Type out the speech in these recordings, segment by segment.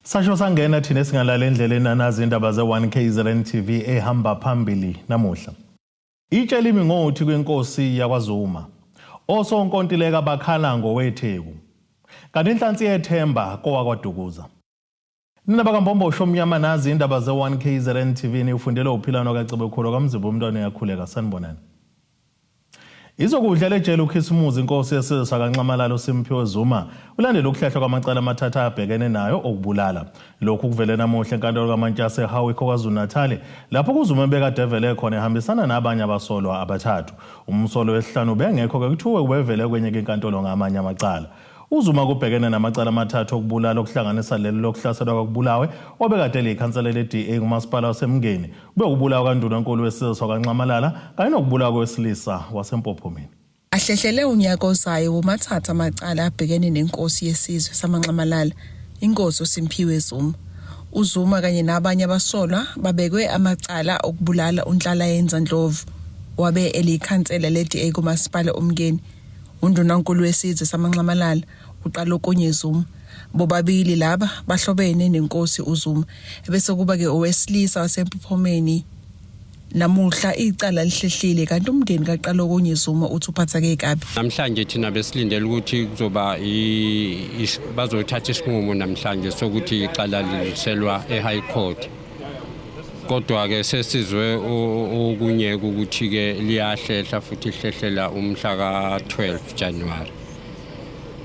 Sasho sangena thina esingalala endleleni anazi indaba ze-1 KZN TV ehamba phambili namuhla. Itshe limi ngothi kwenkosi yakwaZuma. Osonkontileka bakhala ngoweTheku. Kanti inhlansi yethemba kowakwaDukuza. Nina bakaMbombosho omnyama nazi indaba ze-1 KZN TV niwufundela uphilano kaCebekhulu kaMzimba umntwana uyakhuleka sanibonani. Izokudlela ejele uKhisimuzi inkosi yesizwe sakaNxamalala uSimphiwe Zuma ulandela ukuhlehla kwamacala amathathu abhekene nayo okubulala. Lokhu kuvele namuhla enkantolo kaMantshi yaseHowick KwaZulu-Natal lapho kuZuma ebekade evele khona ehambisana nabanye abasolwa abathathu. Umsolwa wesihlanu ubengekho-ke kuthiwe ubevele kwenye inkantolo ngamanye amacala. UZuma kubhekene namacala amathathu okubulala okuhlanganisa leli lokuhlaselwa kwakubulawe obekade eliyikhansela le-DA kumasipala waseMngeni, kube ukubulawa kandunankulu wesizwe sakwaNxamalala kanye nokubulawa kowesilisa waseMpophomeni. Ahlehlele unyaka ozayo womathathu amacala abhekene nenkosi yesizwe samaNxamalala, inkosi uSimphiwe Zuma. UZuma kanye nabanye abasolwa babekwe amacala okubulala uNhlalayenza Ndlovu, wabe eliyikhansela le-DA kumasipala uMngeni. UNdunankulu wesizwe samaNxamalala uQalokunye Zuma. Bobabili laba bahlobene nenkosi uZuma. Bese kuba-ke owesilisa waseMpophomeni namuhla icala lihlehlile kanti umndeni kaQalokunye Zuma uthi uphatheke kabi. Namhlanje thina besilindele ukuthi kuzoba bazothatha isinqumo namhlanje sokuthi icala lidluliselwa e-High Court. Kodwa-ke sesizwe okunye ukuthi-ke liyahlehla futhi lihlehlela umhla ka-12 January.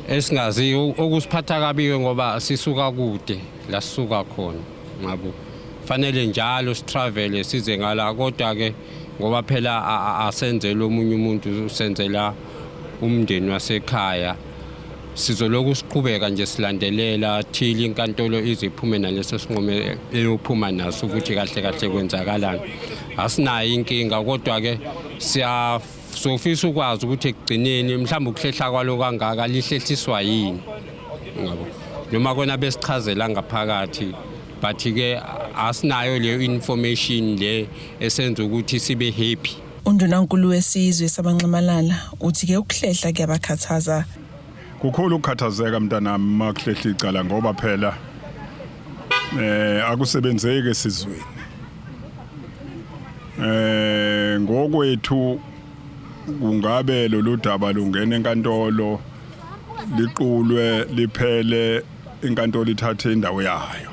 Esingazi okusiphatha kabi-ke ngoba sisuka kude la sisuka khona ngabo. Fanele njalo sitravele size ngala kodwa-ke ngoba phela asenzeli omunye umuntu senzela umndeni wasekhaya. Sizolokhu siqhubeka nje silandelela till inkantolo ize iphume naleso sinqumo eyophuma naso ukuthi kahle kahle kwenzakalani. Asinayo inkinga kodwa-ke siyafisa ukwazi ukuthi ekugcineni mhlawumbe ukuhlehla kwalo kangaka lihlehliswa yini ngabo noma kona besichazela ngaphakathi but-ke asinayo leyo information le esenza ukuthi sibe happy. UNdunankulu wesizwe sabaNxamalala uthi-ke ukuhlehla kuyabakhathaza. Kukhulu ukukhathazeka mntanami uma kuhlehla icala ngoba phela akusebenzeki esizweni. Ngokwethu kungabe lolu daba lungena enkantolo liqulwe liphele inkantolo ithathe indawo yayo.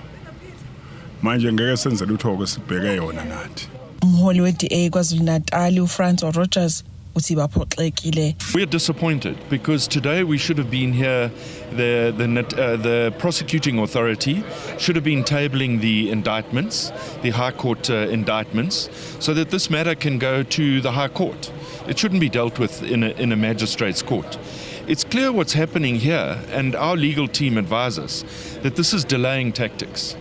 Manje ngeke senze lutho ke sibheke yona nathi. Umholi we-DA KwaZulu-Natal uFrancois Rogers uthi baphoxekile. We are disappointed because today we should have been here. The prosecuting authority should have been tabling the indictments, the High Court indictments, so that this matter can go to the High Court. It shouldn't be dealt with in a magistrate's court. It's clear what's happening here, and our legal team advises that this is delaying tactics.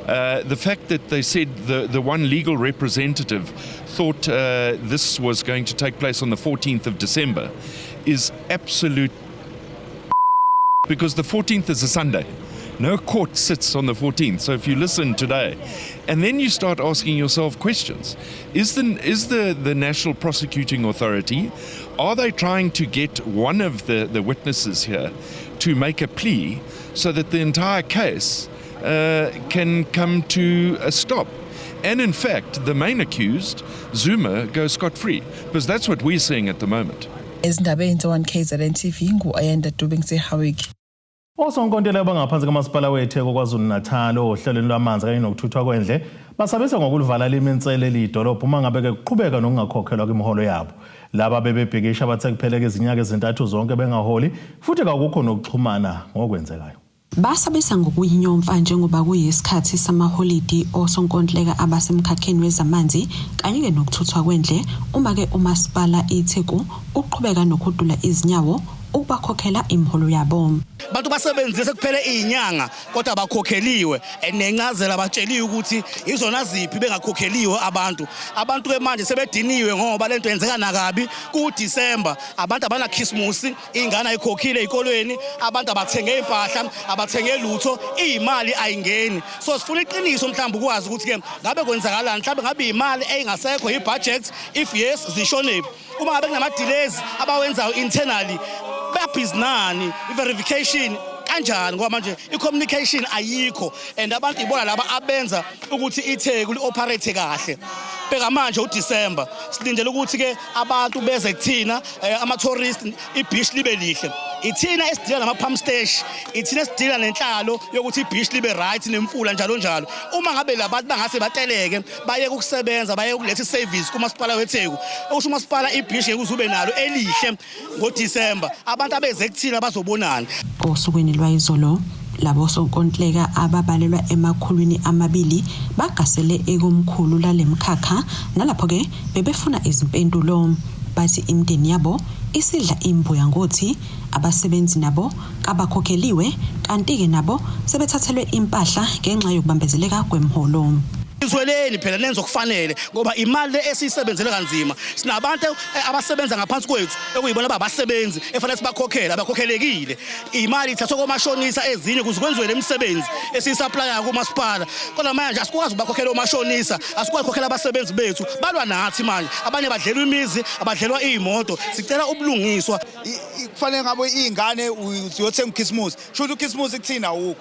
The fact that they said the one legal representative thought this was going to take place on the 14th of December is absolute because the 14th is a Sunday. No court sits on the 14th. So if you listen today, and then you start asking yourself questions. Is the National Prosecuting Authority, are they trying to get one of the witnesses here to make a plea so that the entire case can come to a stop? And in fact, the main accused, Zuma, goes scot-free, because that's what we're seeing at the moment. Ezindabeni ze-1 KZN TV ngu-Ayanda Dube ngiseHowick. Osonkontileka bangaphansi kamasipala weTheku KwaZulu-Natal ohlelweni lwamanzi kanye nokuthuthwa kwendle basabisa ngokulivala liminsele eliyidolobha uma ngabe-ke kuqhubeka nokungakhokhelwa kwimiholo yabo. Laba bebebhikisha bathe kupheleke izinyanga ezintathu zonke bengaholi futhi kakukho nokuxhumana ngokwenzekayo. Basabisa ngokuyinyomfa njengoba kuyisikhathi samaholidi osonkontileka abasemkhakheni wezamanzi kanye-ke nokuthuthwa kwendle uma-ke umasipala iTheku uqhubeka nokuhudula izinyawo ukubakhokhela imiholo yabo. Bantu basebenzise kuphele izinyanga kodwa abakhokheliwe and nencazelo abatsheliwe ukuthi izona ziphi bengakhokheliwe abantu. Abantu ke manje sebediniwe ngoba lento yenzeka nakabi ku December, abantu abana Christmas, ingane ayikhokhile ezikolweni, abantu abathenge impahla, abathenge lutho, imali ayingeni. So sifuna iqiniso mhlawumbe ukwazi ukuthi ke ngabe kwenzakalani, mhlawumbe ngabe imali eyingasekho, i-budget, if yes zishonephi, uma ngabe kunama delays abawenzayo internally, babhizi nani, i-verification. Kanjani? Ngoba manje i-communication ayikho, and abantu ibona laba abenza ukuthi iTheku li-operate kahle. Bheka manje uDecember, silindele ukuthi ke abantu beze kuthina, ama-tourist, i-beach libe lihle. Ithina esidila nama-pump station, ithina esidila nenhlalo yokuthi i-beach libe right nemfula, njalo njalo. Uma ngabe labantu bangase bateleke, bayeke ukusebenza, bayeke ukuletha i-service kumasipala weTheku, okusho umasipala i-beach ngeke uze ube nalo elihle ngoDecember. Abantu abeze kuthina bazobonana? Osukwini lwayizolo, labo sonkontileka ababalelwa 200 bagasele ekomkhulu lalemkhakha, nalapho-ke bebefuna izimpendulo. Bathi imindeni yabo isidla imbuya ngothi, abasebenzi nabo kabakhokheliwe, kanti-ke nabo sebethathelwe impahla ngenxa yokubambezeleka kwemholo. Izweleni phela, nenze okufanele, ngoba imali le esiyisebenzele kanzima. Sinabantu abasebenza ngaphansi kwethu ekuyibona abasebenzi efanele sibakhokhele, abakhokhelekile. Imali ithathwa komashonisa ezinye ukuze kwenziwe le misebenzi esiyisupplya kumasipala, kodwa manje asikwazi ukubakhokhela omashonisa, asikwazi ukukhokhela abasebenzi bethu. Balwa nathi manje, abanye badlelwa imizi, abadlelwa iy'moto. Sicela ubulungiswa. Kufanele ngabe iy'ngane ziyothenga ukhisimusi, sho ukuthi ukhisimusi kuthina awukho.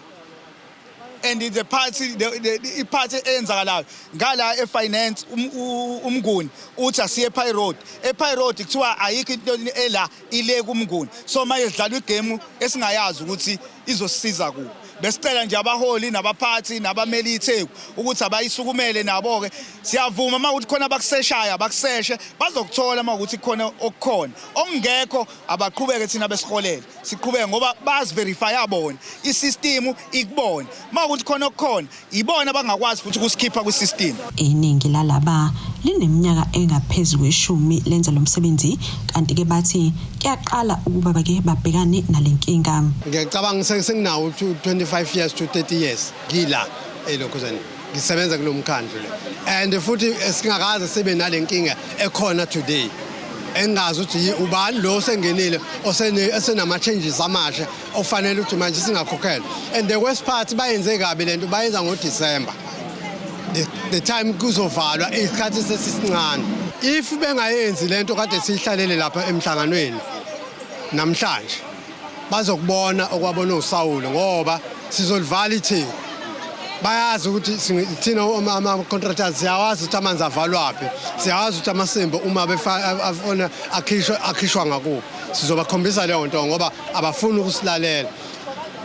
And the party the iphathi eyenzakalayo ngala e-finance, uMnguni uthi asiye ePie Road. EPie Road kuthiwa ayikho into ela ile kuMnguni. So manje sidlala i-game esingayazi ukuthi izosisiza kuphi. Besicela nje abaholi nabaphathi nabameli iTheku ukuthi abayisukumele nabo-ke. Siyavuma uma ukuthi khona abakuseshayo, abakuseshe, bazokuthola. Uma ukuthi khona okukhona okungekho, abaqhubeke, thina besiholele, siqhubeke, ngoba baziverifya bona, i-system ikubona. Uma ukuthi khona okukhona, ibona abangakwazi futhi ukusikhipha kwi-system. Iningi lalaba lineminyaka engaphezu kweshumi lenza lo msebenzi, kanti-ke bathi kuyaqala ukuba bake babhekane nale nkinga. Ngiyacabanga senginawo 25 years to 30 years ngila elokhuzeni, ngisebenza kulo mkhandlu le, and futhi singakaze sibe nale nkinga ekhona today. Engazi ukuthi ubani lo osengenile esenama-changes amasha okufanele ukuthi manje singakhokhelwa. And the worst part, bayenze kabi lento, bayenza ngoDisemba, the time kuzovalwa, isikhathi sesisincane. If bengayenzi lento kade siyihlalele lapha emhlanganweni namhlanje, bazokubona okwabona uSawulu, ngoba sizolivala iTheku. Bayazi ukuthi thina ama-contractors siyawazi ukuthi amanzi avalwaphi, siyawazi ukuthi amasimba uma afuna akhishwa, akhishwa ngakuphi. Sizobakhombisa leyo nto, ngoba abafuni ukusilalela.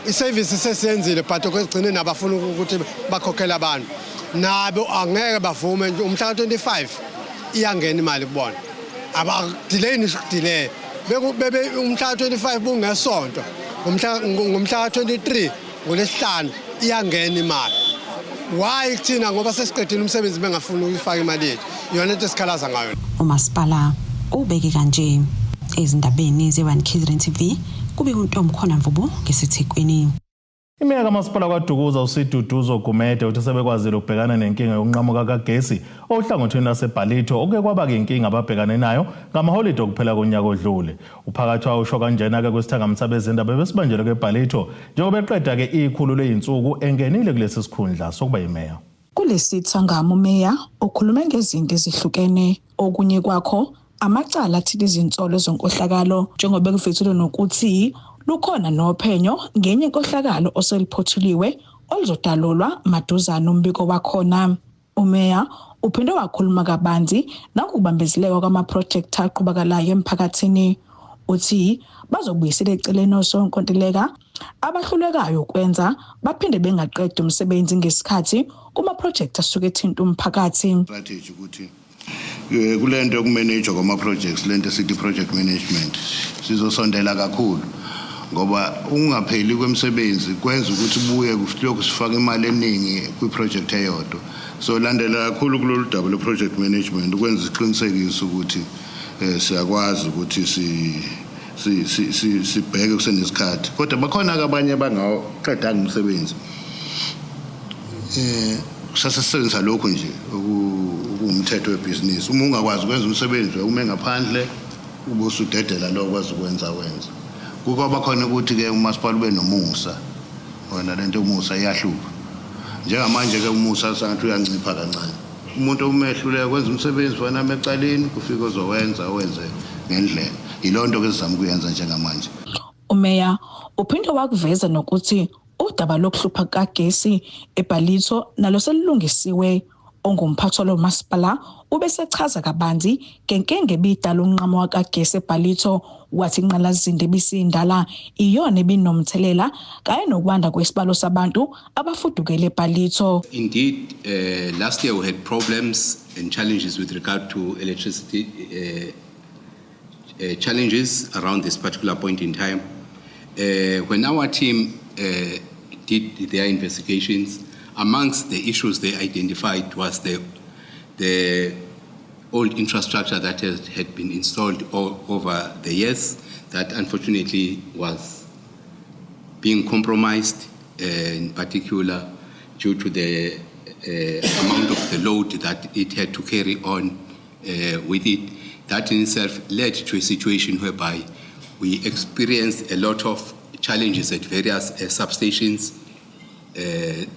I-service sesiyenzile, but okwekugcineni abafuni ukuthi bakhokhele abantu. Nabo angeke bavume nje. Umhla ka-25 iyangena imali kubona, abadelay nisho ukudelay. Bebe umhla ka-25 bungesonto, ngomhla ka-23, ngolesihlanu, iyangena imali. Why kuthina, ngoba sesiqedile umsebenzi, bengafuni ukuyifaka imali yethu? Iyona into esikhalaza ngayo. Umasipala ubeke kanje. Ezindabeni ze-1 KZN TV, kube uNtomkhona Mvubu ngeseThekwini. Imeya kamasipala kwaDukuza uSiduduzo Gumede uthi sebekwazile ukubhekana nenkinga yokunqamuka kagesi ohlangothini lwaseBallito, okuke kwaba-ke inkinga ababhekane nayo ngamaholide okuphela konyaka odlule. Uphakathi usho kanjena-ke kwesithangami sabezindaba ebesibanjelwe ke-Ballito njengoba eqeda-ke 100 ley'nsuku engenile kulesi sikhundla sokuba yimeya. Kulesi thangami umeya ukhulume ngezinto ezihlukene, okunye kwakho amacala athile, izinsolo zenkohlakalo, njengoba kuvezile nokuthi lukhona nophenyo ngenye inkohlakalo oseliphothuliwe oluzodalulwa maduzane umbiko wakhona. Umeya uphinde wakhuluma kabanzi nangokubambezeleka kwamaphrojekthi aqhubakalayo emphakathini. Uthi bazobuyisela eceleni osonkontileka abahlulekayo ukwenza baphinde bengaqedi umsebenzi ngesikhathi kumaphrojekthi asuke ethinta umphakathi. Strategy ukuthi kulento yokumanage kwama projects, lento esithi project management, sizosondela kakhulu, ngoba ukungapheli kwemisebenzi kwenza ukuthi buye kulokhu sifaka imali eningi kwi-project eyodwa. So landela kakhulu kulolu daba lwe-project management ukwenza isiqinisekiso ukuthi siyakwazi ukuthi si si si si sibheke kusenesikhathi. Kodwa bakhona ke abanye abangawuqedanga umsebenzi, kusasesebenzisa lokhu nje okuwumthetho webhizinisi: uma ungakwazi ukwenza umsebenzi, ume ngaphandle, ube usudedela lo okwazi ukwenza wenza. Kukwaba khona ukuthi-ke umasipala ube nomusa. Wena lento umusa iyahlupha. Njengamanje-ke umusa sangathi uyancipha kancane. Umuntu uma ehluleka kwenza umsebenzi, fana ame ecaleni, kufike ozowenza, awenze ngendlela. Yiloo nto ke sizama ukuyenza njengamanje. Umeya Uphinde wakuveza nokuthi udaba lokuhlupha kagesi eBallito nalo selulungisiwe. Ongumphathi lo masipala ubesechaza kabanzi ngenkinga ebidala unqamuka kagesi eBallito, wathi inqalasizinda ebisindala iyona ebinomthelela kanye nokwanda kwesibalo sabantu abafudukele eBallito. Indeed, last year we had problems and challenges with regard to electricity challenges around this particular point in time. When our team did their investigations, amongst the issues they identified was the old infrastructure that had been installed over the years that unfortunately was being compromised, in particular due to the amount of the load that it had to carry on with it. That in itself led to a situation whereby we experienced a lot of challenges at various substations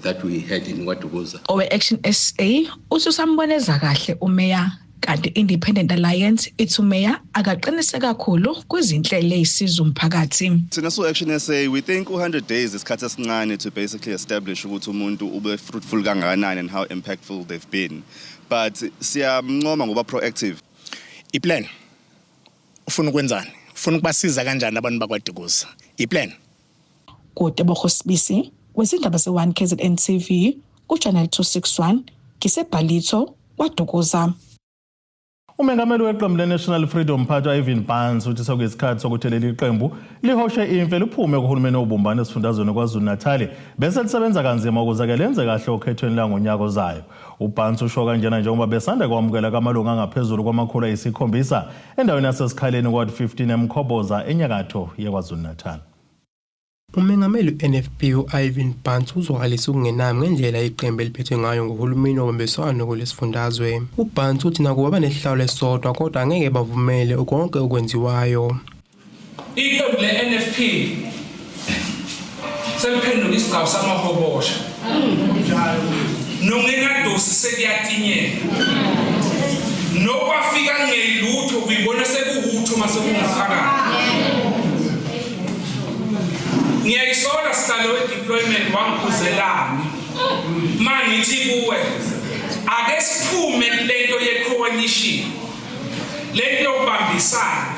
that we had in KwaDukuza. Owe Action SA ususamboneza kahle umeya, kanti Independent Alliance ithi umeya akaqinise kakhulu kwizinhlelo ezisiza umphakathi. Thina so Action SA, we think 100 days isikhathi esincane to basically establish ukuthi umuntu ube fruitful kangakanani and how impactful they've been. But siyamncoma ngoba proactive. Iplan ufuna ukwenzani? Ufuna ukubasiza kanjani abantu bakwaDukuza? Iplan. Kutebogo Sibisi wezindaba ze-1 KZN TV ku Channel 261 ngiseBallito KwaDukuza. Umengameli weqembu le-National Freedom Party Ivan Barnes uthi sekuyisikhathi sokuthi leli qembu lihoshe imfe liphume kuhulumeni wobumbano esifundazweni KwaZulu-Natal bese lisebenza kanzima ukuze ke lenze kahle okhethweni langonyaka ozayo. UBarnes usho kanjena njengoba besanda kwamukela kamalungu angaphezulu kwama-700 endaweni yaseSikhaleni Ward 15 eMkhoboza enyakatho yeKwaZulu-Natal. Umengameli we-NFP u-Ivan Barnes uzwakalise ukungenami ngendlela iqembu eliphethwe ngayo nguhulumeni wobambiswano kulesifundazwe. UBarnes uthi nakuba banesihlalo esisodwa kodwa angeke bavumele konke okwenziwayo. Iqembu le-NFP seliphenduka isigcawu samahobosha. Nongenadosi sekuyatinyela. Nokwafika ngelutho kuyibona sekuwutho mase kungaphakathi. Ngiyayisola sihlalo we-deployment wangikhuzelani mangithi kuwe ake siphume lento ye-coalition, lento yokubambisana,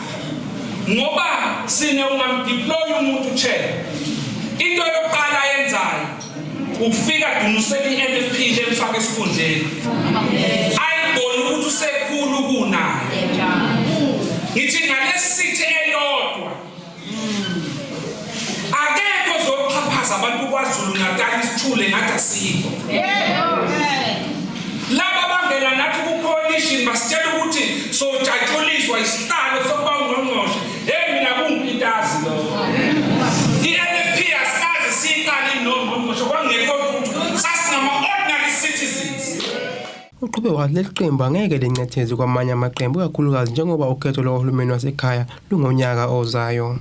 ngoba sine ungamdeploy umuntu chair, into yokuqala ayenzayo ukufika dunusele i-NFP lemfaka esikhundleni, ayibone ukuthi usekhulu kunayo. Ngithi ngalesithi eyodwa akekho ozoxhaphaza abantu KwaZulu Natal isithule ngathi asikho. Laba bangena nathi ku-coalition basitshela ukuthi sojatshuliswa isihlalo sokuba ungqongqoshe. Hey, mina kungipitazi lokho. I-NFP asikaze siyiqale inongqongqoshe, kwangekho lutho, sasinama-ordinary citizens. Uqhube wathi leli qembu angeke lincetheze kwamanye amaqembu, ikakhulukazi njengoba ukhetho lohulumeni wasekhaya lungonyaka ozayo.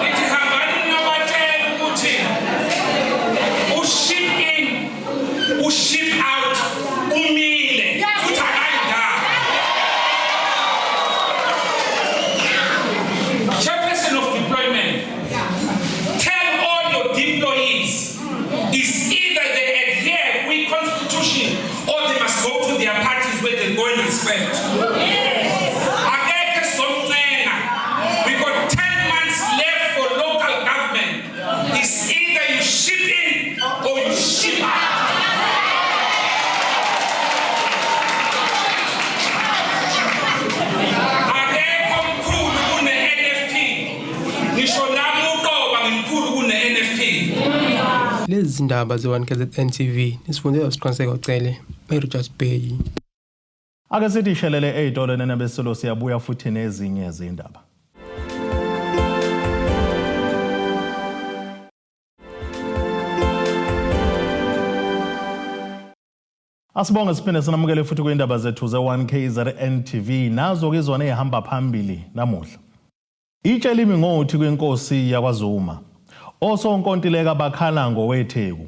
Ngithi hambani niyobatshela ukuthi uship in, uship out umile futhi akayi ndawo. Chairperson of deployment, tell all your deployees is either they adhere with constitution or they must go to their parties where they go and respect. Akekho somncenga. We got 10 months left for local government. It's either you ship in or you ship out. Akekho mkhulu kune-NFP. Ngisho nami uqoba ngimkhulu kune-NFP. Lezi zindaba ze-1 KZN TV nisifundela Siqiniseko Cele, eRichards Bay. Ake sithi ishelele ey'tolo nenabesilo, siyabuya futhi nezinye izindaba. Asibonge siphinde sinamukele futhi kwindaba zethu ze-1 KZN TV, nazo ke izona ey'hamba phambili namuhla. Itshe limi ngothi kwenkosi yakwaZuma. Osonkontileka bakhala ngoweTheku.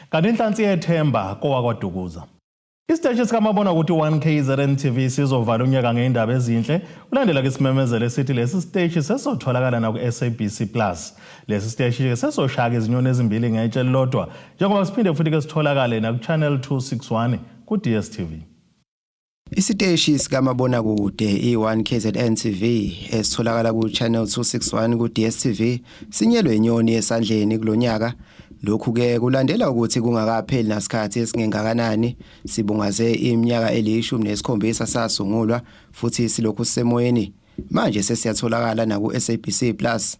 Kanti inhlansi yethemba kowakwaDukuza. Isiteshi sikamabonakude 1 KZN TV sizovala unyaka ngeindaba ezinhle kulandela ke isimemezelo esithi lesi siteshi sesotholakala na ku-SABC Plus. Lesi siteshi ke sesoshaka izinyoni ezimbili ngetshe elilodwa njengoba siphinde futhi ke sitholakale na ku-channel 261 ku-DStv. Isiteshi sikamabonakude i-1 KZN TV esitholakala ku-channel 261 ku-DStv sinyelwe inyoni esandleni kulonyaka. Lokhu ke kulandela ukuthi kungakapheli nasikhathi esingengakanani sibungaze iminyaka eli-17 sasungulwa futhi silokhu sisemoyeni. Manje sesiyatholakala naku-SABC Plus.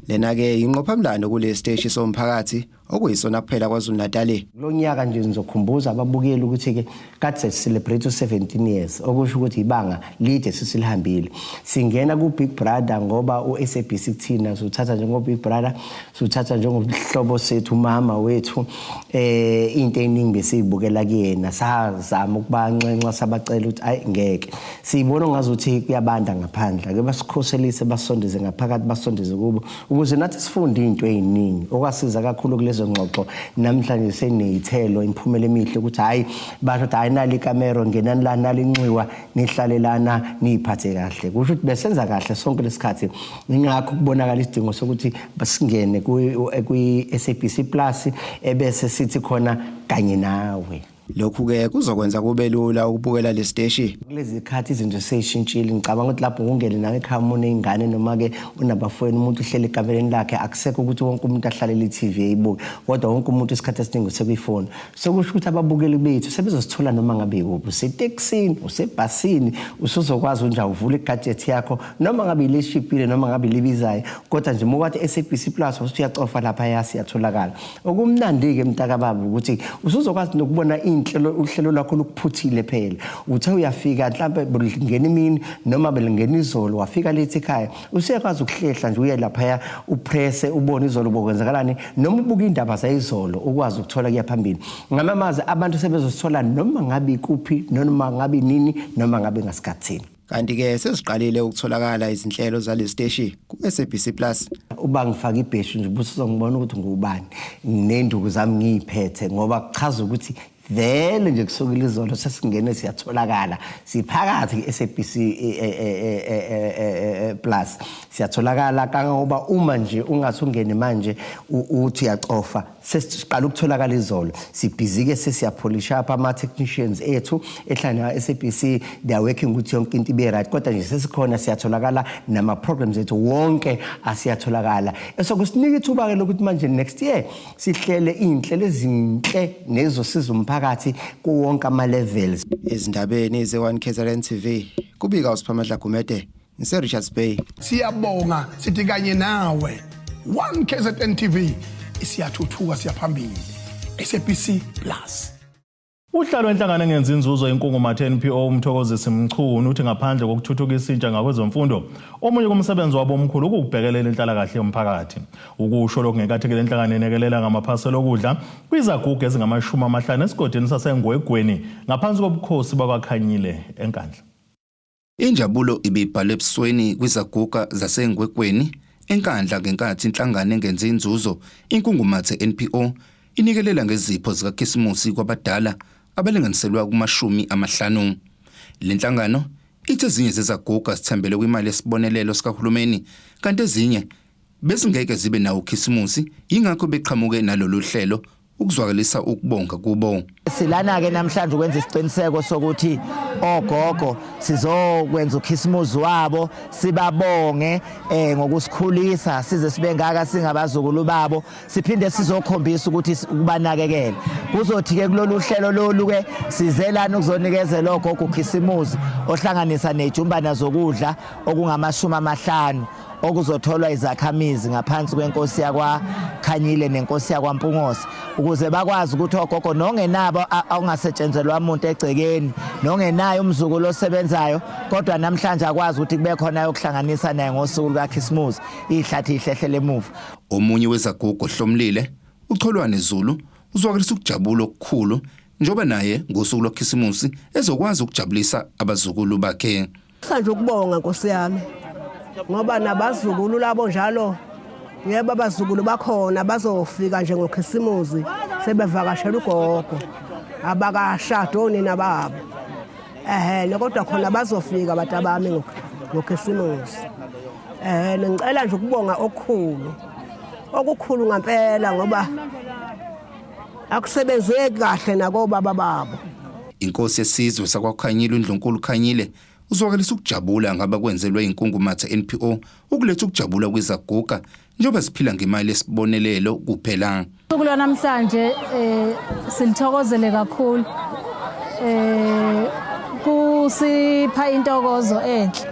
Lena ke inqophamlando kule siteshi somphakathi okuyisona kuphela KwaZulu Natal. Lo nyaka nje ngizokhumbuza ababukeli ukuthi ke kade celebrate 17 years, okusho ukuthi ibanga lide sisilihambile. Singena ku Big Brother ngoba uSABC kuthina suthatha njengo Big Brother, suthatha njengohlobo sethu, umama wethu. Into eningi besiyibukela kuyena, sazama ukubanxenxa sabacela ukuthi ayi ngeke. Siyibona ngazuthi kuyabanda ngaphandle, ake basikhoselise basondeze ngaphakathi, basondeze kubo ukuze nathi sifunde into eziningi. Okwasiza kakhulu kulezo ngxoxo namhlanje seneyithelo imiphumela emihle ukuthi hayi basho ukuthi hayi nali ikamero ngenani la nali inxiwa nihlale lana niyiphathe kahle. Kusho ukuthi besenza kahle sonke lesikhathi, ingakho kubonakala isidingo sokuthi basingene kwi-SABC Plus ebese sithi khona kanye nawe. Lokhu ke kuzokwenza kube lula ukubukela lesiteshi. Kulezi khathi izinto seyishintshile, ngicabanga ukuthi lapho ungene nawe ekhaya uma uney'ngane noma-ke unabafowenu, umuntu uhleli ekamereni lakhe, akusekho ukuthi wonke umuntu ahlalele i-TV eyibuke, kodwa wonke umuntu isikhathi esiningi usekuyifoni. Sokusho ukuthi ababukeli bethu sebezosithola noma ngabe ikuphi, usetekisini, usebhasini, usuzokwazi nje uvule igadget yakho noma ngabe ileshibhile noma ngabe ilibizayo, kodwa nje uma kwathi SABC Plus usuyacofa lapha siyatholakala. Okumnandi-ke mntakababa ukuthi usuzokwazi nokubona inhlelo uhlelo lwakho lukuphuthile phela. Uthe uyafika mhlambe belingena imini noma belingena izolo, wafika lethi ekhaya, usuyakwazi ukuhlehla nje uye laphaya upresse ubone izolo bokwenzakalani noma ubuka indaba zayizolo ukwazi ukuthola kuya phambili. Ngamamazi abantu sebezosithola noma ngabe kuphi noma ngabe nini noma ngabe ngasikhathini. Kanti ke seziqalile ukutholakala izinhlelo zalesiteshi ku-SABC Plus. Uba ngifaka ibheshu nje ubusuzongibona ukuthi ngubani nenduku zami ngiyiphethe, ngoba kuchaza ukuthi vele nje kusukela izolo sesingene siyatholakala, siphakathi ku-SABC Plus siyatholakala. Kangangoba uma nje ungathi ungene manje uthi uyacofa, sesiqala ukutholakala izolo. Sibhizi-ke sesiyapholisha apha ama-technicians ethu ehlala SABC, they are working ukuthi yonke into ibe right, kodwa nje sesikhona siyatholakala nama-programs ethu wonke asiyatholakala. Esokusinika ithuba-ke lokuthi manje next year sihlele iy'nhlelo ezinhle nezosiza umphakathi kuwonke ama-levels. Ezindabeni ze-1 KZN TV kubika uSiphamandla Gumede ngise-Richards Bay. Siyabonga sithi kanye nawe 1 KZN TV isiyathuthuka siyaphambili. SABC Plus. Uhlalo wenhlangano engenzi inzuzo iNkungumathe NPO uMthokozisi Mchunu uthi ngaphandle kokuthuthukisa intsha ngakwezemfundo, omunye kumsebenzi wabo omkhulu ukubhekelela inhlalakahle yomphakathi. Ukusho lokhu ngenkathi le nhlangano enekelela ngamaphasela okudla kwizaguga ezingama-50 esigodini saseNgwegweni ngaphansi kobukhosi bakwaKhanyile eNkandla. Injabulo ibibhalwe ebusweni kwizaguga zaseNgwegweni eNkandla ngenkathi inhlangano engenzi inzuzo iNkungumathe NPO inikelela ngezipho zikaKhisimusi kwabadala abalinganiselwa kuma-50. Le nhlangano ithi ezinye zezaguga zithembele kwimali yesibonelelo sikahulumeni, kanti ezinye bezingeke zibe nawo uKhisimusi, yingakho beqhamuke nalolu hlelo ukuzwakalisa ukubonga kubo. Silana-ke namhlanje ukwenza isiqiniseko sokuthi ogogo sizokwenza uKhisimusi wabo, sibabonge ngokusikhulisa size sibe ngaka singabazukulu babo, siphinde sizokhombisa ukuthi ukubanakekela. Kuzothi-ke kulolu hlelo lolu-ke sizelana ukuzonikezela ogogo uKhisimusi ohlanganisa ney'jumbana zokudla okungama-50 okuzotholwa izakhamizi ngaphansi kwenkosi yakwaKhanyile nenkosi yakwaMpungose, ukuze bakwazi ukuthi ogogo nongenabo ongasetshenzelwa umuntu egcekeni nongenayo umzukulu osebenzayo, kodwa namhlanje akwazi ukuthi kube khona yokuhlanganisa naye ngosuku lukaKhisimusi, ihlathi ihlehlele emuva. Omunye wezagugo ohlomlile uCholwane Zulu uzwakalisa ukujabula okukhulu njengoba naye ngosuku lwaKhisimusi ezokwazi ukujabulisa abazukulu bakhe. Sanje ukubonga Nkosi yami, ngoba nabazukulu labo njalo yebo abazukulu bakhona bazofika nje ngoKhisimusi sebevakashela ugogo. Abakashadi onina babo. Ehhe kodwa khona bazofika abantu abami ngoKhisimusi. Ngicela nje ukubonga okukhulu. Okukhulu ngempela ngoba akusebenzeki kahle nakobaba babo. Inkosi yesizwe sakwaKhanyile uNdlunkulu Khanyile uzwakalisa ukujabula ngabakwenzelwe inkungumatha NPO ukuletha ukujabula kwizaguga njengoba siphila ngemali esibonelelo kuphela. Usuku lwanamhlanje silithokozele kakhulu. Kusipha intokozo enhle.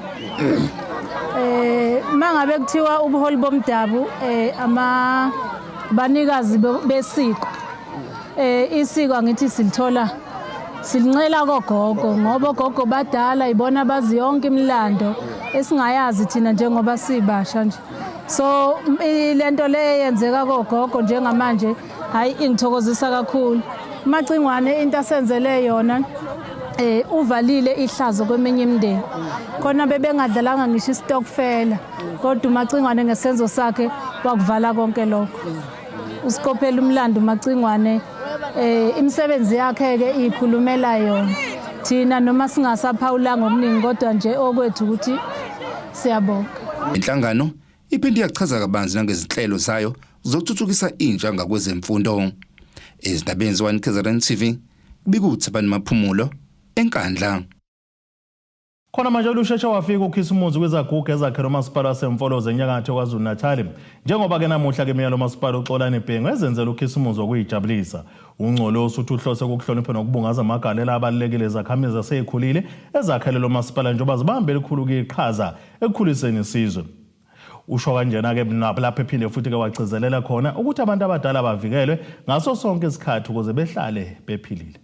Mangabe kuthiwa ubuholi bomdabu ama banikazi besiko. Isiko angithi silithola silincela kogogo ngoba ogogo badala ibona bazi yonke imilando esingayazi thina njengoba sibasha nje. So lento le yenzeka kogogo njengamanje hayi ingithokozisa kakhulu. Macingwane into asenzele yona uvalile ihlazo kweminye imindeni. Khona bebengadlalanga ngisho istokfela kodwa uMacingwane ngesenzo sakhe wakuvala konke lokho. Usikhophela umlando uMacingwane imisebenzi yakhe ke ikhulumela yona. Thina noma singasaphawulanga okuningi kodwa nje okwethu ukuthi siyabonga. Inhlangano iphinde yachaza kabanzi nangezinhlelo zayo zokuthuthukisa intsha ngakwezemfundo. Ezindabeni ze-1 KZN TV kubikuthi Maphumulo eNkandla. Khona manje olusheshe wafika uKhisimusi kwizaguga ezakhele umasipala waseMfolozi enyakatho KwaZulu-Natal. Njengoba ke namuhla ke meya lomasipala uXolani Bhengu ezenzela uKhisimusi okuyijabulisa. Ungcolosi uthi uhlose ukuhlonipha nokubungaza amagalelo abalulekile ezakhamizi zaseyikhulile ezakhele lo masipala njengoba zibambe elikhulu iqhaza ekukhuliseni isizwe. Usho kanjena ke lapho ephinde futhi ke wagcizelela khona ukuthi abantu abadala bavikelwe ngaso sonke isikhathi ukuze behlale bephilile.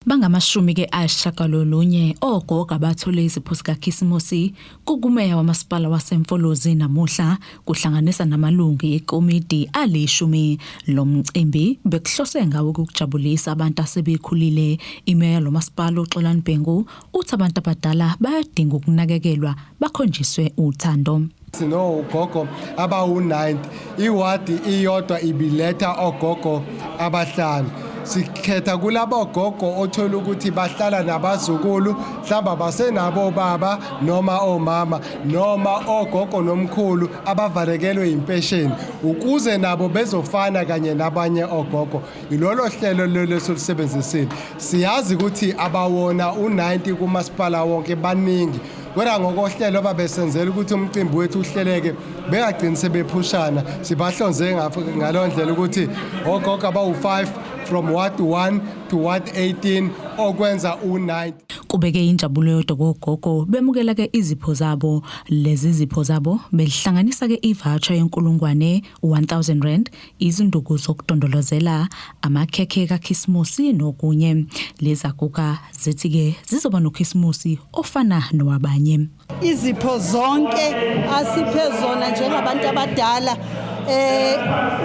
Bangamashumi ke ayisishiyagalolunye ogogo abathole izipho zikaKhisimusi kukumeya wamasipala waseMfolozi namuhla kuhlanganisa namalungu ekomidi alishumi. Lo mcimbi bekuhlose ngawo ukujabulisa abantu asebekhulile. Imeya lomasipala uXolani Bhengu uthi abantu abadala bayadinga ukunakekelwa bakhonjiswe uthando. Sinogogo abawu-90, iwadi iyodwa ibiletha ogogo abahlanu. Sikhetha kulabo gogo othola ukuthi bahlala nabazukulu, mhlawumbe abasenabo baba noma omama noma ogogo nomkhulu abavalekelwe impesheni, ukuze nabo bezofana kanye nabanye ogogo. Ilolo hlelo lolo esilusebenzisile. Siyazi ukuthi abawona u-90 kumasipala wonke baningi, kodwa ngokohlelo ababesenzela ukuthi umcimbi wethu uhleleke bengagcini sebephushana, sibahlonze ngalo ndlela ukuthi ogogo abawu-5 from ward 1 to ward 18 okwenza u-90. Kubeke injabulo yodwa kogogo bemukela ke izipho zabo. Lezi zipho zabo belihlanganisa ke i-voucher yenkulungwane 1000 rand, izinduku zokudondolozela, amakhekhe kaKhisimusi nokunye. Lezaguga zithi ke zizoba noKhisimusi ofana nowabanye. Izipho zonke asiphe zona njengabantu abadala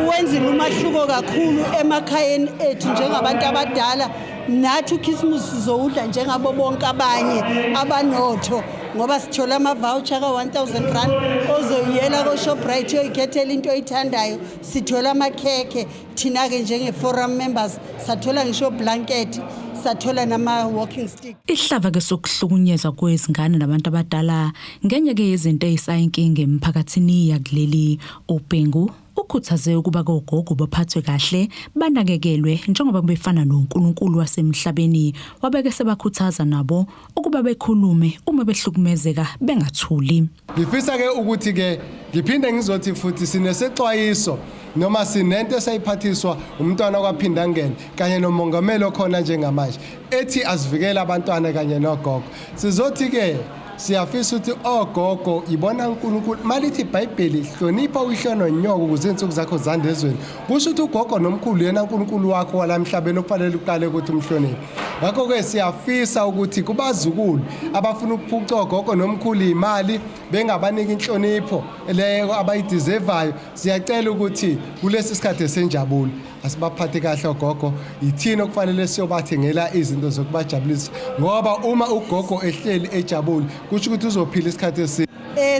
wenzile umahluko kakhulu emakhayeni ethu njengabantu abadala. Nathi uKhisimusi sizowudla njengabo bonke abanye abanotho ngoba sithola ama-voucher ka-1000 rand ozoyiyela ko-Shoprite uyoyikhethela into oyithandayo. Sithola amakhekhe thina-ke njenge-forum members, sathola ngisho blanket, sathola nama-walking stick. Ihlava ke sokuhlukunyezwa kwezingane nabantu abadala ngenye ke yezinto eyisayinkinga emphakathini yakuleli. uBhengu ukhuthaze ukuba kogogo baphathwe kahle banakekelwe njengoba befana noNkulunkulu wasemhlabeni. Wabeke sebakhuthaza nabo ukuba bekhulume uma behlukumezeka bengathuli. Ngifisa ke ukuthi ke ngiphinde ngizothi futhi sinesexwayiso noma sinento esayiphathiswa umntwana kwaPhindangene kanye nomongameli okhona njengamanje ethi asivikele abantwana kanye nogogo. Sizothi ke siyafisa ukuthi ogogo ibona uNkulunkulu, malithi iBhayibheli hlonipha uyihlo nonyoko ukuze izinsuku zakho zande ezweni, kusho ukuthi ugogo nomkhulu yena uNkulunkulu wakho wala emhlabeni okufanele uqale ukuthi umhloniphe. Ngakho-ke siyafisa ukuthi kubazukulu abafuna ukuphuca ogogo nomkhulu imali bengabaniki inhlonipho leyo abayideservayo, siyacela ukuthi kulesi sikhathi esenjabulo asibaphathe kahle ogogo. Yithina okufanele siyobathengela izinto zokubajabulisa, ngoba uma ugogo ehleli ejabule kusho ukuthi uzophila isikhathi eside.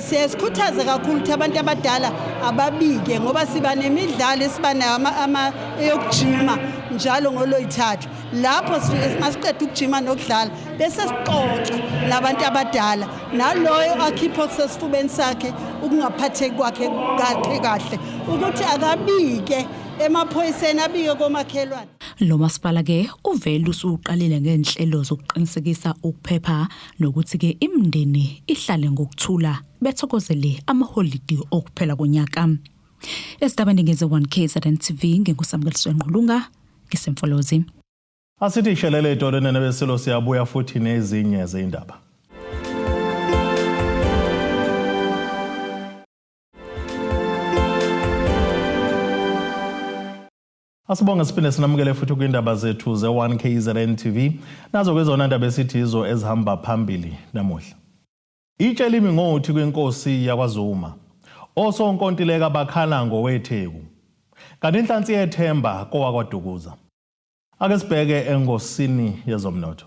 Siyasikhuthaza kakhulu ukuthi abantu abadala ababike ngoba siba nemidlalo esiba nayo eyokujima. njalo ngolwezithathu. Lapho sifike masiqeda ukujima nokudlala bese sixoxa nabantu abadala, naloyo akhipha okusesifubeni sakhe ukungaphatheki kwakhe kahle kahle, ukuthi akabike emaphoyiseni, abike komakhelwane. Lo masipala ke uvele usuqalile ngenhlelo zokuqinisekisa ukuphepha nokuthi ke imindeni ihlale ngokuthula bethokozele amaholidi okuphela konyaka. Esidabeni ngeze 1 KZN TV nginguSamukeliso Ngqulunga ngisemfolozi. Asithi ishelele edolweni nebesilo, siyabuya futhi nezinye zezindaba. Asibonge siphinde sinamukele futhi kwindaba zethu ze-1 KZN TV. Nazo kwezona ndaba esithi izo ezihamba phambili namuhla. Itshe limi ngothi kwenkosi yakwaZuma. Osonkontileka bakhala ngoweTheku. Kanti inhlansi yethemba kowakwaDukuza. Ake sibheke engosini yezomnotho.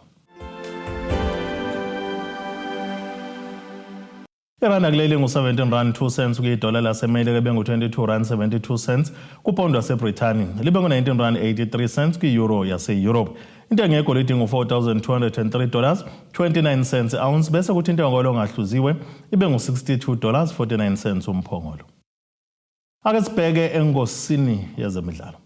Iranda kuleli ngu-17 rand 2 cents kuyidola laseMelika, bengu-22 rand 72 cents kupound waseBrithani, libe ngu-19 rand 83 cents kwi-euro yase-Europe. Intengo yegolide ngu-$4,203 29 cents ounce, bese kuthi intengo yolongahluziwe ibe ngu-$62 49 cents umphongolo. Ake sibheke engosini yezemidlalo.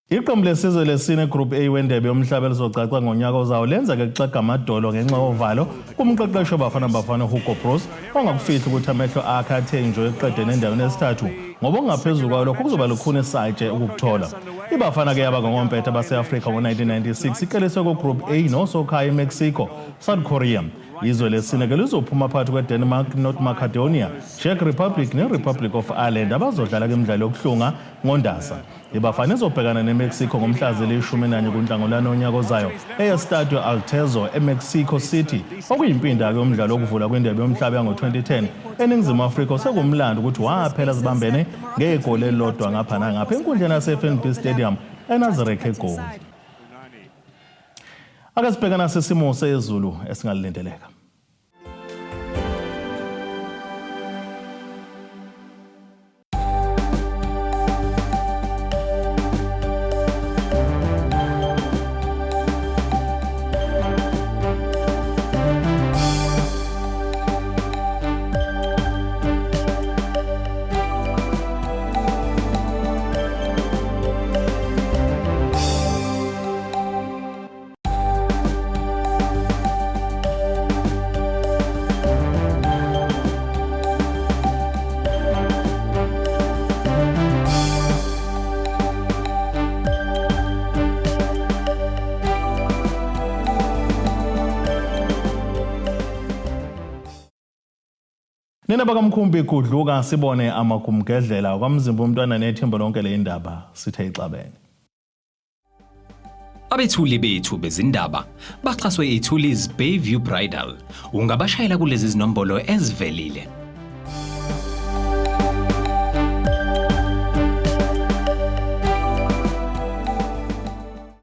Iqembu lesizwe lesine Group A wendebe yomhlaba elizocaca ngonyaka ozayo lenzeke kuxega amadolo ngenxa yovalo kumqeqeshi waBafana Bafana Hugo Broos, ongakufihli ukuthi amehlo akhe athe nje eqedeni endaweni yesithathu, ngoba okungaphezulu kwayo lokho kuzoba lukhuni satshe ukukuthola. IBafana ke yaba ngompetha base-Afrika ngo-1996, ikleliswe ku-Group A nosokhaya iMexico, South Korea. Izwe lesine ke lizophuma phakathi kweDenmark, North Macedonia, Czech Republic ne-Republic of Ireland abazodlala kwimidlalo yokuhlunga ngoNdasa. IBafana izobhekana neMexico ngomhla zili-11 kuNhlangulana onyaka ozayo e-Estadio Azteca eMexico City, okuyimpinda-ke yomdlalo wokuvula kwindebe yomhlaba yango-2010 eNingizimu Afrika, osekumlando ukuthi waphela zibambene ngegoli elilodwa ngapha nangapha enkundleni yase-FNB Stadium eNasrec eGoli. Ake sibheke nasesimo sezulu esingalindeleka. Nina bakamkhumbi gudluka sibone amagumgedlela kwamzimba umntwana nethimba lonke le indaba sithe ixabene. Abethuli bethu bezindaba baxhaswe iThuli's Bayview Bridal. Ungabashayela kulezi zinombolo ezivelile.